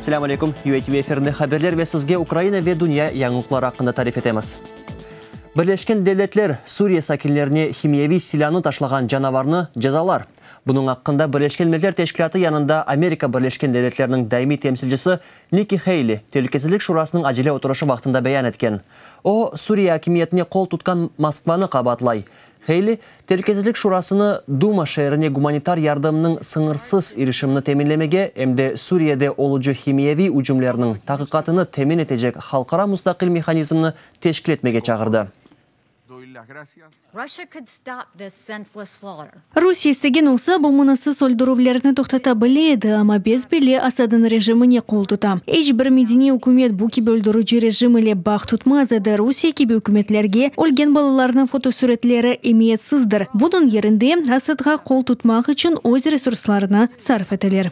Selâm aleyküm, UATV efirinde haberler ve sizge Ukraina ve dünya yañılıqları aqqında tarif etemiz. Birleşken Devletler Suriye sakinlerine himiyeviy silânı taşlağan canavarnı cezalar. Bunıñ aqqında Birleşken Milletler Teşkilâtı yanında Amerika Birleşken Devletleriniñ daimiy temsilcisi Nikki Heyli Telükesizlik Şurasınıñ acele oturışı vaqtında beyan etken. O, Suriye akimiyetine qol tutqan Moskvanı qabaatlay. Heyli, Telükesizlik Şurasını Duma şeerine gumanitar yardımnıñ sıñırsız irişimini teminlemege, em de Suriyede olucı himiyeviy ücümlerniñ taqiqatını temin etecek halqara mustaqil mehanizmni teşkil etmege çağırdı. Rusiye istegen olsa, bu manasız öldürüvlerni toqtata bile edi, amma bes-belli Asadnıñ rejimine qol tuta. İç bir medeniy ükümet bu kibi öldürüci rejim ile bağ tutmaz edi, Rusiye kibi ükümetlerge ölgen balalarnıñ fotosüretleri emiyetsizdir, bunıñ yerinde Asadğa qol tutmaq içün öz resurslarını sarf eteler.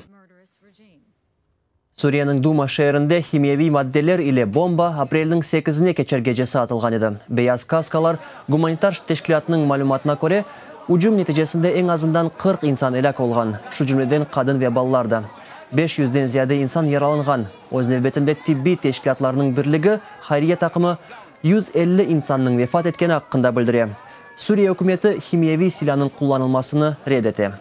Suriyeniñ Duma şeerinde himiyeviy maddeler ile bomba aprelniñ sekizine keçer gecesi atılğan edi. Beyaz kaskalar gumanitar teşkilâtınıñ malümatına köre, ücüm neticesinde eñ azından 40 insan elâk olğan, şu cümleden qadın ve balalar da. Beş yüzden ziyade insan yaralanğan. Öz nevbetinde tibbiy teşkilâtlarnıñ birligi hayriye taqımı 150 insannıñ vefat etkeni aqqında bildire. Suriye ükümeti himiyeviy silânıñ qullanılmasını red ete.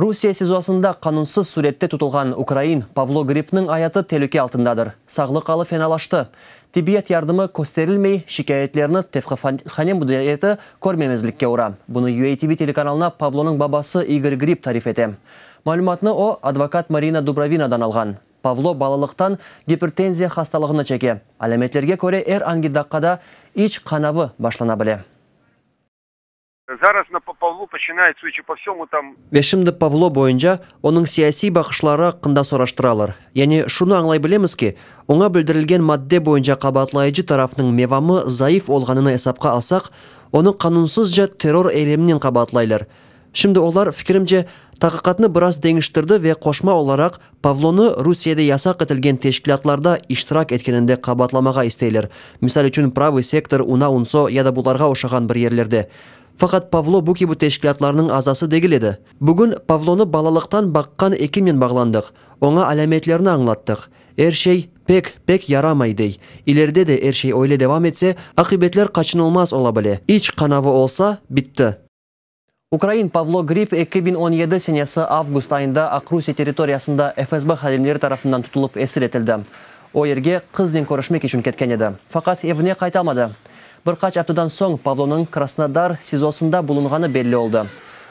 Rusiye SİZOsında qanunsız sürette tutulğan ukrain Pavlo Gribniñ ayatı telüke altındadır. Sağlıq alı fenalaştı. Tibbiyet yardımı kösterilmey, şikâyetlerini tevqifhane müdiriyeti körmemezlikke ura. Bunı UATV telekanalına Pavlonıñ babası İgor Grib tarif ete. Malümatnı o, advokat Marina Dubrovinadan alğan. Pavlo balalıqtan gipertenziya hastalığını çeke. Alâmetlerge köre, er angi daqqada iç qanavı başlana bile. Ve şimdi Pavlo boyunca onıñ siyasiy baqışları aqqında soraştıralar. Yani şunı añlay bilemiz ki, oña bildirilgen madde boyunca qabaatlayıcı tarafnıñ mevamı zayıf olğanını esapqa alsaq, onı qanunsızca terror eyleminen qabaatlaylar. Şimdi olar, fikirimce, taqiqatnı biraz deñiştirdi ve qoşma olaraq Pavlonı Rusiyede yasaq etilgen teşkilâtlarda iştirak etkeninde qabaatlamağa isteyler, misal içün Pravıy sektor, UNA-UNSO ya da bularğa oşağan bir yerlerde. Faqat Pavlo bu kibi teşkilâtlarnıñ azası degil edi. Bugün Pavlonı balalıqtan baqqan ekimnen bağlandıq, oña alâmetlerni añlattıq. Er şey pek, pek yaramay, dey. İleride de er şey öyle devam etse, aqibetler qaçınılmaz ola bile. İç qanavı olsa, bitti. Ukrain Pavlo Grib 2017 senesi avgust ayında Aqrusiye territoriyasında FSB hadimleri tarafından tutulıp esir etildi. O yerge qıznen körüşmek içün ketken edi. Faqat evine qaytalmadı. Bir qaç aftadan soñ Pavlonıñ Krasnodar SİZOsında bulunğanı belli oldı.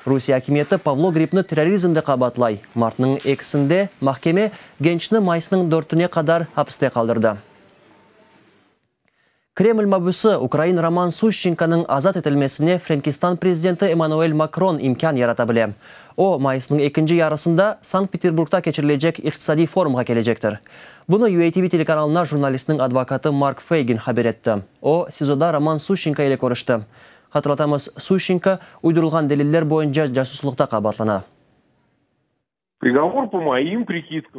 Rusiye akimiyeti Pavlo Gribni terrorizmde qabaatlay. Martnıñ ekisinde mahkeme gençni mayısnıñ dörtüne qadar apiste qaldırdı. Kreml mabüsi, ukrain Roman Suşçenkonıñ azat etilmesine Frenkistan prezidenti Emmanuel Makron imkân yarata bile. O, mayısnıñ ekinci yarısında Sankt-Peterburgda keçirilecek iqtisadiy forumğa kelecektir. Bunı UATV telekanalına jurnalistniñ advokatı Mark Feygin haber etti. O, SİZOda Roman Suşçenko ile körüşti. Hatırlatamız, Suşçenko uydurılğan deliller boyunca casuslıqta qabaatlana.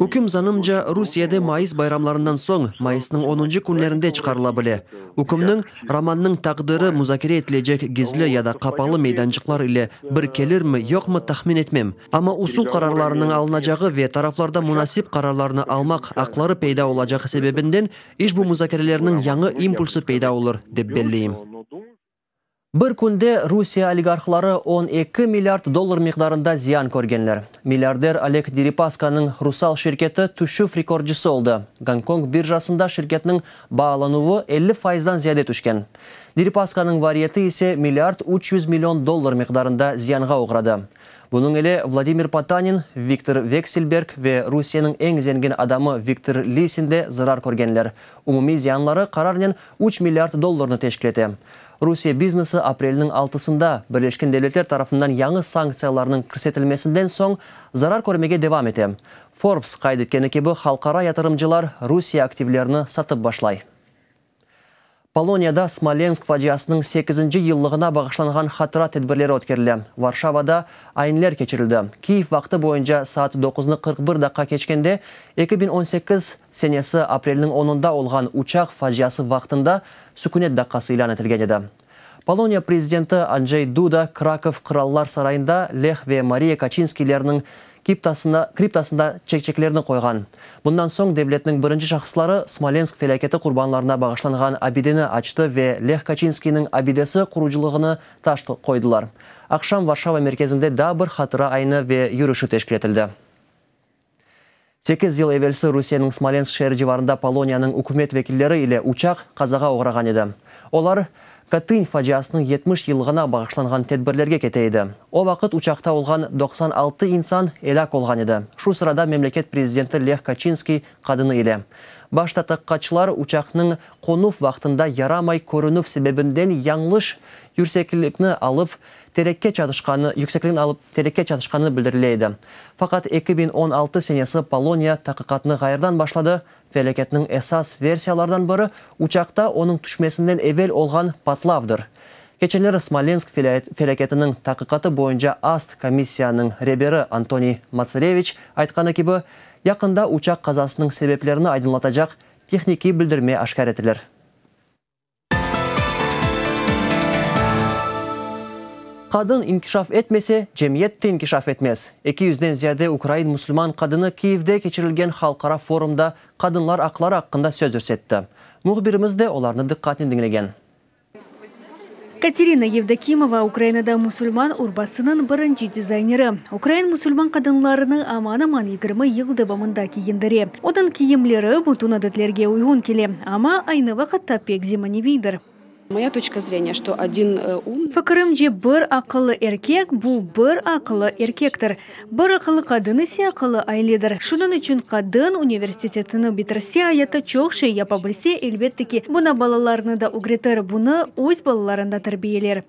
Üküm, zanımca, Rusiyede mayıs bayramlarından soñ, mayısnıñ onuncı künlerinde çıqarıla bile. Ükümniñ, Romannıñ taqdiri muzakere etilecek gizli ya da qapalı meydançıqlar ile bir kelirmi, yoqmı tahmin etmem. Amma usul qararlarınıñ alınacağı ve taraflarda munasip qararlarnı almaq aqları peyda olacağı sebebinden işbu muzakerelerniñ yañı impulsı peyda olur, dep belleyim. Bir künde Rusiye oligarhları 12 milliard dollar miqdarında ziyan körgenler. Milliarder Oleg Deripaskanıñ Rusal şirketi tüşüv rekordcısı oldı. Gonkong birjasında şirketniñ baalanuvı 50 faizdan ziyade tüşken. Deripaskanıñ variyeti ise milliard 300 million dollar miqdarında ziyanğa oğradı. Bunıñ ile Vladimir Potanin, Viktor Vekselberg ve Rusiyeniñ eñ zengin adamı Viktor Lisin de zarar körgenler. Umumiy ziyanları qararnen üç milliard dollarnı teşkil ete. Rusiye biznesi aprelniñ altısında Birleşken Devletler tarafından yañı sanktsiyalarnıñ kirsetilmesinden soñ zarar körmege devam ete. Forbes qayd etkeni kibi, halqara yatırımcılar Rusiye aktivlerini satıp başlay. Poloniyada Smolensk faciasınıñ sekizinci yıllığına bağışlanğan hatıra tedbirleri ötkerile. Varşavada ayinler keçirildi. Kiyev vaqtı boyunca saat doquznı 41 daqqa keçkende 2018 senesi aprelniñ onunda olğan uçaq faciası vaqtında sükünet daqqası ilân etilgen edi. Poloniya prezidenti Andjey Duda Krakov Qırallar sarayında Leh ve Mariya Kaçinskiylerniñ. Kiptasında, kriptasında çekçeklerni qoyğan. Bundan soñ devletniñ birinci şahısları Smolensk felâketi qurbanlarına bağışlanğan abideni açtı ve Leh Kaçinskiyniñ abidesi qurucılığını taş qoydılar. Aqşam Varşava merkezinde daa bir hatıra ayını ve yürüşi teşkil etildi. Sekiz yıl evelsi Rusiyeniñ Smolensk şeeri civarında Poloniyanıñ ükümet vekilleri ile uçaq qazağa oğrağan edi. Olar Katın faciasınıñ 70 yıllığına bağışlanğan tedbirlerge kete edi. O vaqıt uçaqta olğan 96 insan elâk olğan edi, şu sırada memleket prezidenti Leh Kaçinskiy qadını ile. Baş taqiqatçılar uçaqnıñ qonuv vaqtında yaramay körünüv sebebinden yañlış yürseklikni alıp, terekke çatışqanı yükseklikni alıp, terekke çatışqanı bildirile edi. Faqat 2016 senesi Poloniya taqiqatnı ğayrıdan başladı, Felâketniñ esas versiyalardan biri, uçaqta onıñ tüşmesinden evel olğan patlavdır. Keçenleri Smolensk felâketiniñ taqiqatı boyunca ast komissiyanıñ reberi Antoniy Matsereviç aytqanı kibi, yaqında uçaq qazasınıñ sebeplerini aydınlatacaq tehnikiy bildirme aşkâr etilir. Qadın inkişaf etmese, cemiyet te inkişaf etmez. Eki yüzden ziyade ukrain musulman qadını Kiyevde keçirilgen halqara forumda qadınlar aqları aqqında söz yürsetti. Mühbirimiz de olarnı diqqatnen diñlegen. Katerina Yevdokimova, Ukrainada musulman urbasınıñ birinci dizayneri. Ukrain musulman qadınlarını aman-aman 20 yıl devamında kiyindire. Onıñ kiyimleri bütün adetlerge uyğun kele, amma aynı vaqıtta pek zemaneviydir. Moya toçka zreniya, çto odin umnıy. Fikirimce, bir aqıllı erkek, bu bir aqıllı erkektir. Bir aqıllı qadın ise aqıllı ailedir. Şunıñ içün qadın universitetini bitirse, ayatta çoq şey yapa bilse, elbette ki, buna balalarını da ögretir, bunı öz balalarında terbiyeler.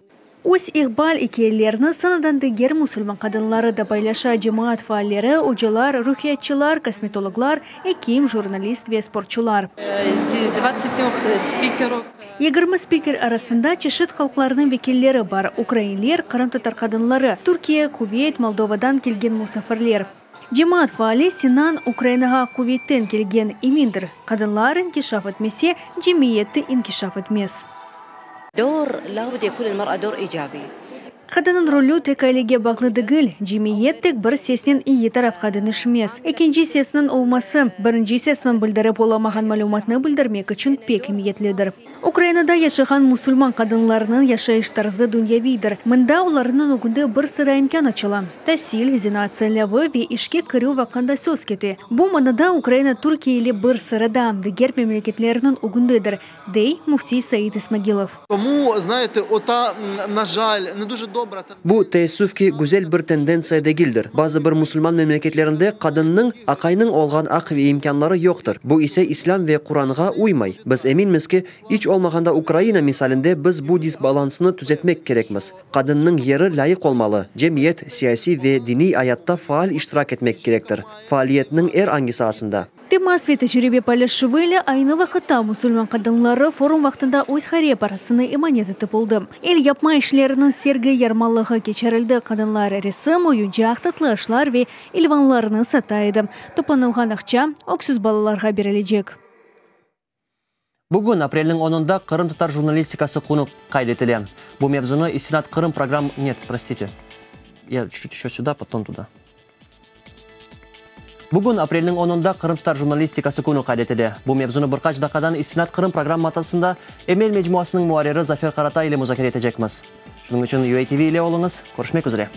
Öz iqbal ikâyelerini sanadan diger musulman qadınları da paylaşa, cemaat faalleri, ocalar, ruhiyatçılar, kosmetologlar, ekim, jurnalist ve sportçular. 20 spiker arasında çeşit halqlarnıñ vekilleri bar, ukrainler, qırımtatar qadınları, Türkiye, Kuveyt, Moldovadan kelgen musafirler. Cemaat faali Sinan, Ukrainağa Kuveytten kelgen, emindir, qadınlar inkişaf etmese, cemiyet de inkişaf etmez. Qadınnıñ rolü tek ailege bağlı degil, cemiyet tek bir sesnen iyi tarafqa deñişmez. Ekinci sesniñ olması, birinci sesniñ bildirip olamağan malümatnı bildirmek içün pek emiyetlidir. Ukrainada yaşağan musulman qadınlarınıñ yaşayış tarzı dünyaviydir. Mında olarnıñ ögünde bir sıra imkân açıla, tasil, zenaat saylavı ve işke kirüv aqqında söz kete. Bu manada Ukraina Türkiye ile bir sırada, diger memleketlerniñ ögündedir, dey müftiy Said İsmagilov. Bu, teessüf ki, güzel bir tendentsiya degildir. Bazı bir musulman memleketlerinde qadınnıñ, aqaynıñ olğan aq ve imkânları yoqtır. Bu ise İslâm ve Quranğa uymay. Biz eminmiz ki, iç olmağanda Ukraina misalinde biz bu disbalansnı tüzetmek kerekmiz. Qadınnıñ yeri lâyıq olmalı, cemiyet, siyasiy ve diniy ayatta faal iştirak etmek kerektir, faaliyetniñ er angi saasında. Temas ve tecribe paylaşuvı ile aynı vaqıtta musulman qadınları forum vaqtında öz hayriye parasını emanet etip oldı. El yapma işleriniñ sergi yarmalığı keçirildi, qadınlar resim, oyuncaq, tatlı aşlar ve ilvanlarnı sata edi. Toplanılğan aqça öksüz balalarğa berilecek. Bugün, aprelniñ onunda, Qırımtatar jurnalistikası künü qayd etile. Bu mevzunı İstinat Qırım program Net, prostite, ya çut-çut еще sюда, потом туда. Bugün, aprelniñ onunda, Qırımtatar jurnalistikası künü qayd etile. Bu mevzunı bir qaç daqqadan İstinat Qırım programmatasında Emel mecmuasınıñ muarriri Zafer Karatay ile muzakere etecekmiz. Şunıñ içün UATV ile oluñız, körüşmek üzre.